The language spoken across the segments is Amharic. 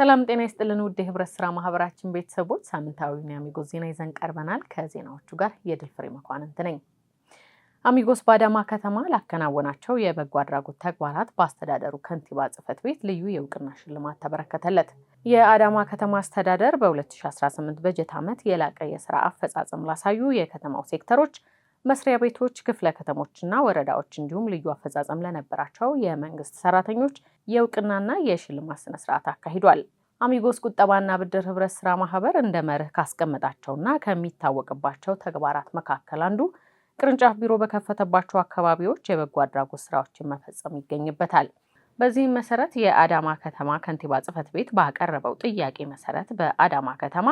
ሰላም ጤና ይስጥልን ውድ የህብረት ስራ ማህበራችን ቤተሰቦች፣ ሳምንታዊውን የአሚጎስ ዜና ይዘን ቀርበናል። ከዜናዎቹ ጋር የድል ፍሬ መኳንንት ነኝ። አሚጎስ በአዳማ ከተማ ላከናወናቸው የበጎ አድራጎት ተግባራት በአስተዳደሩ ከንቲባ ጽሕፈት ቤት ልዩ የእውቅና ሽልማት ተበረከተለት። የአዳማ ከተማ አስተዳደር በ2018 በጀት ዓመት የላቀ የስራ አፈጻጸም ላሳዩ የከተማው ሴክተሮች፣ መስሪያ ቤቶች፣ ክፍለ ከተሞችና ወረዳዎች እንዲሁም ልዩ አፈጻጸም ለነበራቸው የመንግስት ሰራተኞች የእውቅናና የሽልማት ስነስርዓት አካሂዷል። አሚጎስ ቁጠባና ብድር ህብረት ስራ ማህበር እንደ መርህ ካስቀመጣቸውና ከሚታወቅባቸው ተግባራት መካከል አንዱ ቅርንጫፍ ቢሮ በከፈተባቸው አካባቢዎች የበጎ አድራጎት ስራዎችን መፈጸም ይገኝበታል። በዚህም መሰረት የአዳማ ከተማ ከንቲባ ጽሕፈት ቤት ባቀረበው ጥያቄ መሰረት በአዳማ ከተማ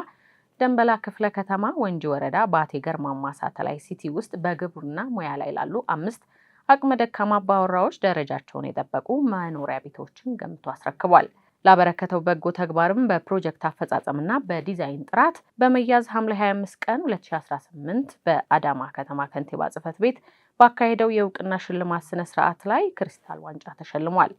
ደንበላ ክፍለ ከተማ ወንጂ ወረዳ ባቴ ገርማማ ሳተላይት ሲቲ ውስጥ በግብርና ሙያ ላይ ላሉ 5 አቅመ ደካማ አባወራዎች ደረጃቸውን የጠበቁ መኖሪያ ቤቶችን ገንብቶ አስረክቧል። ላበረከተው በጎ ተግባርም በፕሮጀክት አፈጻጸምና በዲዛይን ጥራት በመያዝ ሐምሌ 25 ቀን 2018 በአዳማ ከተማ ከንቲባ ጽሕፈት ቤት ባካሄደው የእውቅና ሽልማት ስነ ስርዓት ላይ ክሪስታል ዋንጫ ተሸልሟል።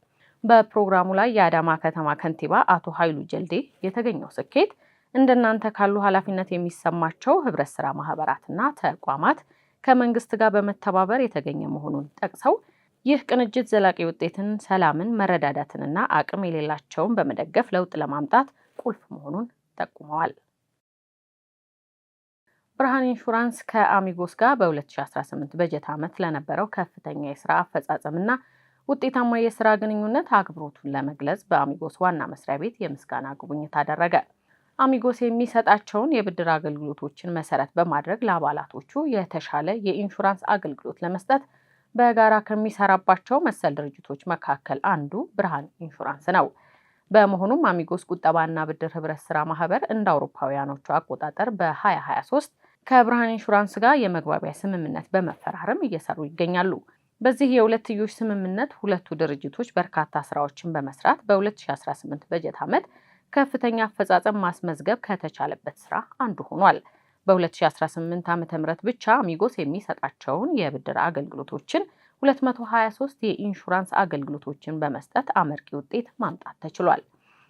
በፕሮግራሙ ላይ የአዳማ ከተማ ከንቲባ አቶ ኃይሉ ጀልዴ የተገኘው ስኬት እንደናንተ ካሉ ኃላፊነት የሚሰማቸው ህብረት ስራ ማህበራትና ተቋማት ከመንግስት ጋር በመተባበር የተገኘ መሆኑን ጠቅሰው ይህ ቅንጅት ዘላቂ ውጤትን፣ ሰላምን፣ መረዳዳትንና አቅም የሌላቸውን በመደገፍ ለውጥ ለማምጣት ቁልፍ መሆኑን ጠቁመዋል። ብርሃን ኢንሹራንስ ከአሚጎስ ጋር በ2018 በጀት ዓመት ለነበረው ከፍተኛ የስራ አፈጻጸምና ውጤታማ የስራ ግንኙነት አክብሮቱን ለመግለጽ በአሚጎስ ዋና መስሪያ ቤት የምስጋና ጉብኝት አደረገ። አሚጎስ የሚሰጣቸውን የብድር አገልግሎቶችን መሰረት በማድረግ ለአባላቶቹ የተሻለ የኢንሹራንስ አገልግሎት ለመስጠት በጋራ ከሚሰራባቸው መሰል ድርጅቶች መካከል አንዱ ብርሃን ኢንሹራንስ ነው። በመሆኑም አሚጎስ ቁጠባና ብድር ህብረት ስራ ማህበር እንደ አውሮፓውያኖቹ አቆጣጠር በ2023 ከብርሃን ኢንሹራንስ ጋር የመግባቢያ ስምምነት በመፈራረም እየሰሩ ይገኛሉ። በዚህ የሁለትዮሽ ስምምነት ሁለቱ ድርጅቶች በርካታ ስራዎችን በመስራት በ2018 በጀት ዓመት ከፍተኛ አፈጻጸም ማስመዝገብ ከተቻለበት ስራ አንዱ ሆኗል። በ2018 ዓ.ም ብቻ አሚጎስ የሚሰጣቸውን የብድር አገልግሎቶችን 223 የኢንሹራንስ አገልግሎቶችን በመስጠት አመርቂ ውጤት ማምጣት ተችሏል።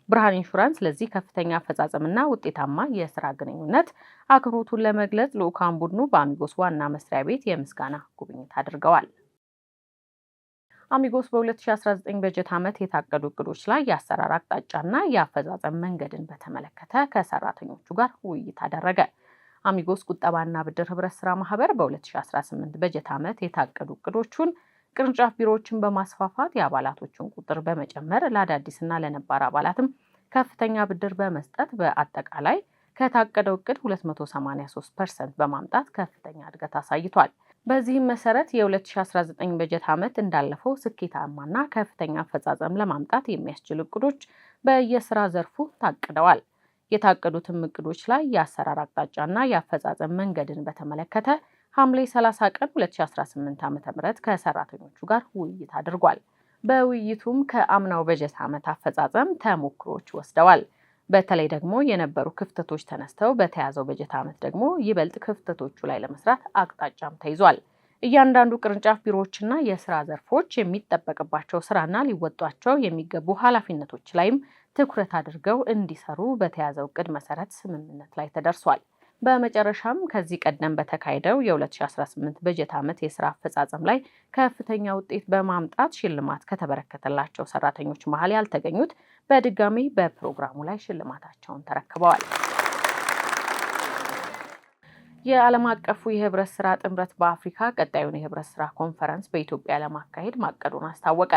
ብርሃን ኢንሹራንስ ለዚህ ከፍተኛ አፈጻጸምና ውጤታማ የስራ ግንኙነት አክብሮቱን ለመግለጽ ልዑካን ቡድኑ በአሚጎስ ዋና መስሪያ ቤት የምስጋና ጉብኝት አድርገዋል። አሚጎስ በ2019 በጀት ዓመት የታቀዱ እቅዶች ላይ የአሰራር አቅጣጫና የአፈጻጸም መንገድን በተመለከተ ከሰራተኞቹ ጋር ውይይት አደረገ። አሚጎስ ቁጠባና ብድር ህብረት ስራ ማህበር በ2018 በጀት ዓመት የታቀዱ እቅዶቹን ቅርንጫፍ ቢሮዎችን በማስፋፋት የአባላቶቹን ቁጥር በመጨመር ለአዳዲስና ለነባር አባላትም ከፍተኛ ብድር በመስጠት በአጠቃላይ ከታቀደው እቅድ 283% በማምጣት ከፍተኛ እድገት አሳይቷል። በዚህም መሰረት የ2019 በጀት ዓመት እንዳለፈው ስኬታማና ከፍተኛ አፈጻጸም ለማምጣት የሚያስችሉ እቅዶች በየስራ ዘርፉ ታቅደዋል። የታቀዱትም እቅዶች ላይ የአሰራር አቅጣጫና የአፈጻጸም መንገድን በተመለከተ ሐምሌ 30 ቀን 2018 ዓ.ም ከሰራተኞቹ ጋር ውይይት አድርጓል። በውይይቱም ከአምናው በጀት ዓመት አፈጻጸም ተሞክሮች ወስደዋል። በተለይ ደግሞ የነበሩ ክፍተቶች ተነስተው በተያዘው በጀት ዓመት ደግሞ ይበልጥ ክፍተቶቹ ላይ ለመስራት አቅጣጫም ተይዟል። እያንዳንዱ ቅርንጫፍ ቢሮዎችና የስራ ዘርፎች የሚጠበቅባቸው ስራና ሊወጧቸው የሚገቡ ኃላፊነቶች ላይም ትኩረት አድርገው እንዲሰሩ በተያዘው እቅድ መሰረት ስምምነት ላይ ተደርሷል። በመጨረሻም ከዚህ ቀደም በተካሄደው የ2018 በጀት ዓመት የስራ አፈጻጸም ላይ ከፍተኛ ውጤት በማምጣት ሽልማት ከተበረከተላቸው ሰራተኞች መሀል ያልተገኙት በድጋሚ በፕሮግራሙ ላይ ሽልማታቸውን ተረክበዋል። የዓለም አቀፉ የህብረት ስራ ጥምረት በአፍሪካ ቀጣዩን የህብረት ስራ ኮንፈረንስ በኢትዮጵያ ለማካሄድ ማቀዱን አስታወቀ።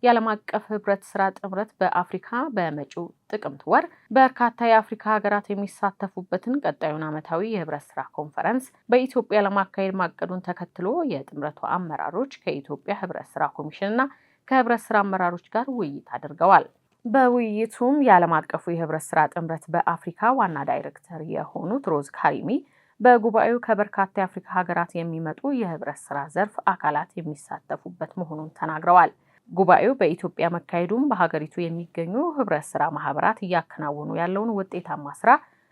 የዓለም አቀፍ ህብረት ስራ ጥምረት በአፍሪካ በመጪው ጥቅምት ወር በርካታ የአፍሪካ ሀገራት የሚሳተፉበትን ቀጣዩን ዓመታዊ የህብረት ስራ ኮንፈረንስ በኢትዮጵያ ለማካሄድ ማቀዱን ተከትሎ የጥምረቱ አመራሮች ከኢትዮጵያ ህብረት ስራ ኮሚሽንና ከህብረት ስራ አመራሮች ጋር ውይይት አድርገዋል። በውይይቱም የዓለም አቀፉ የህብረት ስራ ጥምረት በአፍሪካ ዋና ዳይሬክተር የሆኑት ሮዝ ካሪሚ በጉባኤው ከበርካታ የአፍሪካ ሀገራት የሚመጡ የህብረት ስራ ዘርፍ አካላት የሚሳተፉበት መሆኑን ተናግረዋል። ጉባኤው በኢትዮጵያ መካሄዱም በሀገሪቱ የሚገኙ ህብረት ስራ ማህበራት እያከናወኑ ያለውን ውጤታማ ስራ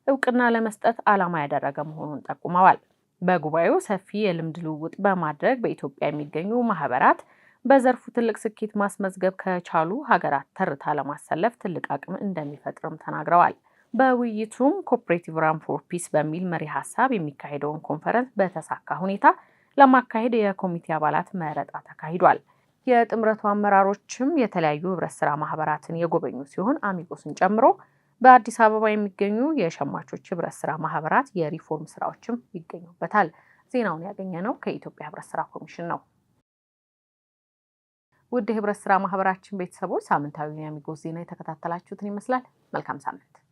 እውቅና ለመስጠት ዓላማ ያደረገ መሆኑን ጠቁመዋል። በጉባኤው ሰፊ የልምድ ልውውጥ በማድረግ በኢትዮጵያ የሚገኙ ማህበራት በዘርፉ ትልቅ ስኬት ማስመዝገብ ከቻሉ ሀገራት ተርታ ለማሰለፍ ትልቅ አቅም እንደሚፈጥርም ተናግረዋል። በውይይቱም "Cooperative Run for Peace" በሚል መሪ ሀሳብ የሚካሄደውን ኮንፈረንስ በተሳካ ሁኔታ ለማካሄድ የኮሚቴ አባላት መረጣ ተካሂዷል። የጥምረቱ አመራሮችም የተለያዩ ህብረት ስራ ማህበራትን የጎበኙ ሲሆን፣ አሚጎስን ጨምሮ በአዲስ አበባ የሚገኙ የሸማቾች ህብረት ስራ ማህበራት የሪፎርም ስራዎችም ይገኙበታል። ዜናውን ያገኘነው ከኢትዮጵያ ህብረት ስራ ኮሚሽን ነው። ውድ የህብረት ስራ ማህበራችን ቤተሰቦች፣ ሳምንታዊ የአሚጎስ ዜና የተከታተላችሁትን ይመስላል። መልካም ሳምንት።